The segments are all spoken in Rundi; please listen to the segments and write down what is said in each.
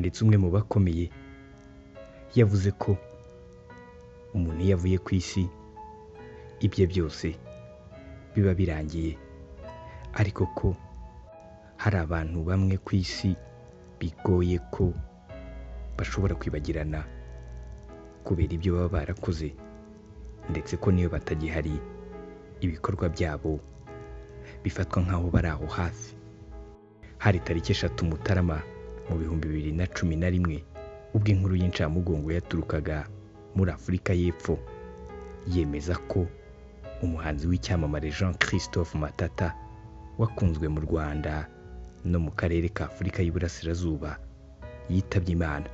Ndetse umwe mu bakomeye yavuze ko umuntu iyo avuye ku isi ibye byose biba birangiye, ariko ko hari abantu bamwe ku isi bigoye ko bashobora kwibagirana kubera ibyo baba barakoze, ndetse ko niyo batagihari ibikorwa byabo bifatwa nk'aho bari aho hafi. Hari tariki 3 Mutarama mu 2011 ubwo inkuru y'incamugongo yaturukaga muri Afurika y'Epfo yemeza ko umuhanzi w'icyamamare Jean Christophe Matata wakunzwe mu Rwanda no mu karere ka Afurika y'Iburasirazuba yitabye Imana.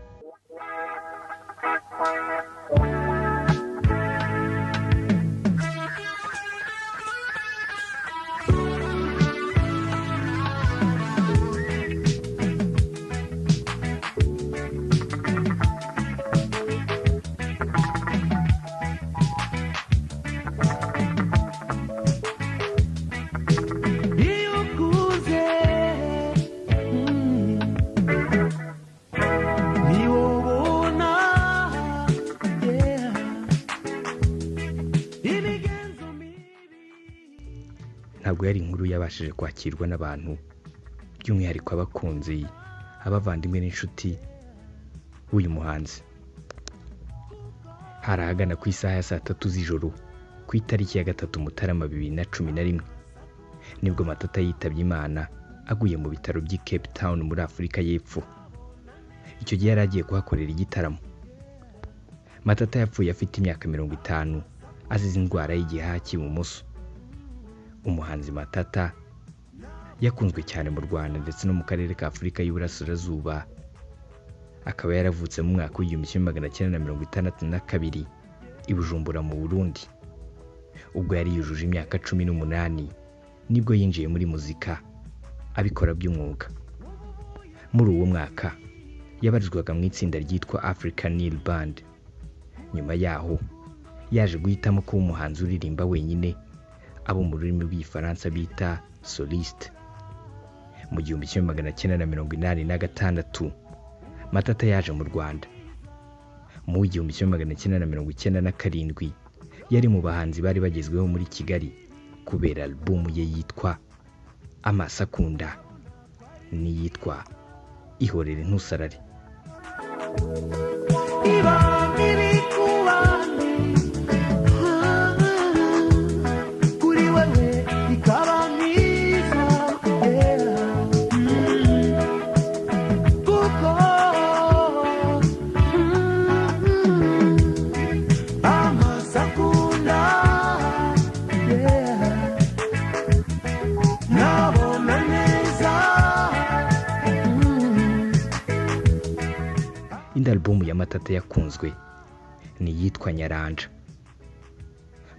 Iyo ukuze ntiwubona imigenzo mibi. Ntabwo yari inkuru yabashije kwakirwa n'abantu, by'umwihariko abakunzi, abavandimwe n'inshuti b'uyu muhanzi. Hari ahagana ku isaha ya saa 3 z'ijoro ku itariki ya 3 Mutarama 2011 nibwo Matata yitabye Imana aguye mu bitaro by'i Cape Town muri Afurika y'Epfo. Icyo gihe yari agiye kuhakorera igitaramo. Matata yapfuye afite imyaka 50 azize indwara y'igihaha cy'ibumoso. Umuhanzi Matata yakunzwe cyane mu Rwanda ndetse no mu karere ka Afurika y'Iburasirazuba, akaba yaravutse mu mwaka w'1962 i Bujumbura mu Burundi. Ubwo yari yujuje imyaka 18 nibwo yinjiye muri muzika abikora by'umwuga. Muri uwo mwaka yabarizwaga mu itsinda ryitwa African Nile Band. Nyuma yaho yaje guhitamo kuba umuhanzi uririmba wenyine, abo mu rurimi rw'Igifaransa bita soliste. Mu 1986 Matata yaje mu Rwanda. Mu 1997 yari mu bahanzi bari bagezweho muri Kigali kubera alubumu ye yitwa Amasakunda n'iyitwa Ihorere Ntusarare. Iba mibi ku bandi, kuri wewe ikaba myiza, yeah. Kuko amasakunda, yeah. Nabona neza. Indi alubumu ya Matata yakunzwe ni iyitwa Nyaranja.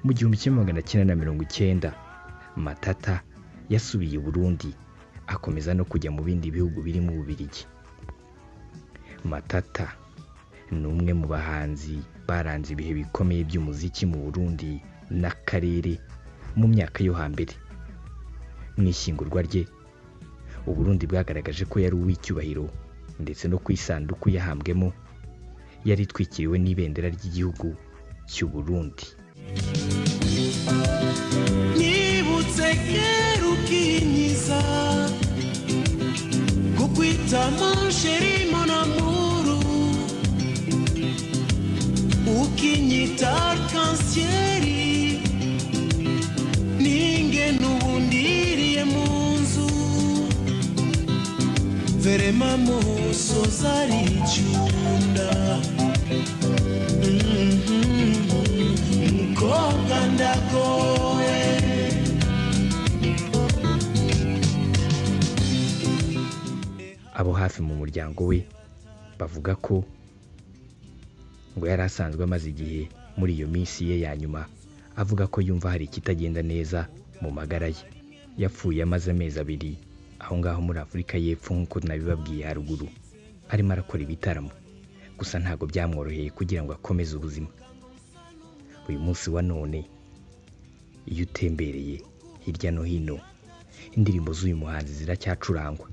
Mu 1990 Matata yasubiye i Burundi akomeza no kujya mu bindi bihugu birimo Ububiligi. Matata ni umwe mu bahanzi baranze ibihe bikomeye by'umuziki mu Burundi n'akarere mu myaka yo hambere. Mu ishyingurwa rye, Uburundi bwagaragaje ko yari uw'icyubahiro, ndetse no ku isanduku yahambwemo yari itwikiriwe n'ibendera ry'igihugu cy'u Burundi. Nibutse kera ukinyiza kukwita mon chéri mon amour, ukinyita arc-en-ciel, ninge n'ubundiriye mu nzu verema musozi aricunda. Mukobwa ndagowe. Abo hafi mu muryango we bavuga ko ngo yari asanzwe amaze igihe muri iyo minsi ye ya nyuma avuga ko yumva hari ikitagenda neza mu magara ye. Yapfuye amaze amezi 2 aho ngaho muri Afurika y'Epfo nk'uko nabibabwiye haruguru, arimo arakora ibitaramo, gusa ntabwo byamworoheye kugira ngo akomeze ubuzima. Uyu munsi wa none iyo utembereye hirya no hino indirimbo z'uyu muhanzi ziracyacurangwa.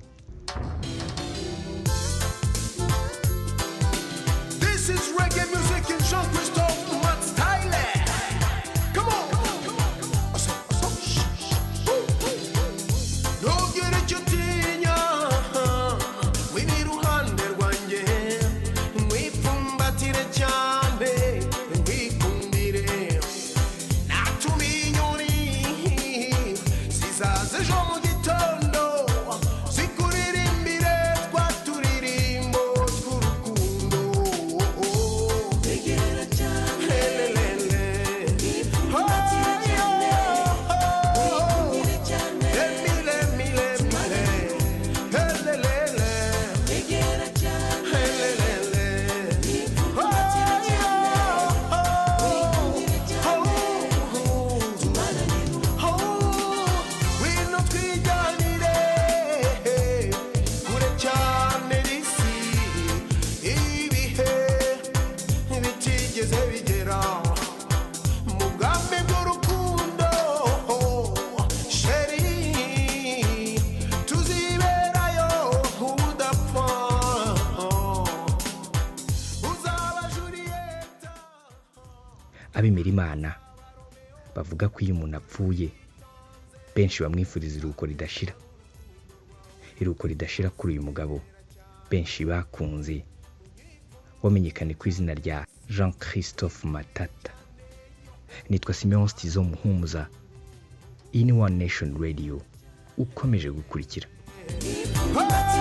Abemera Imana bavuga ko iyo umuntu apfuye benshi bamwifuriza iruhuko ridashira. Iruhuko ridashira kuri uyu mugabo benshi bakunze, wamenyekanye ku izina rya Jean Christophe Matata. Nitwa Simeon Stizo Muhumuza. Iyi ni One Nation Radio ukomeje gukurikira. Hey!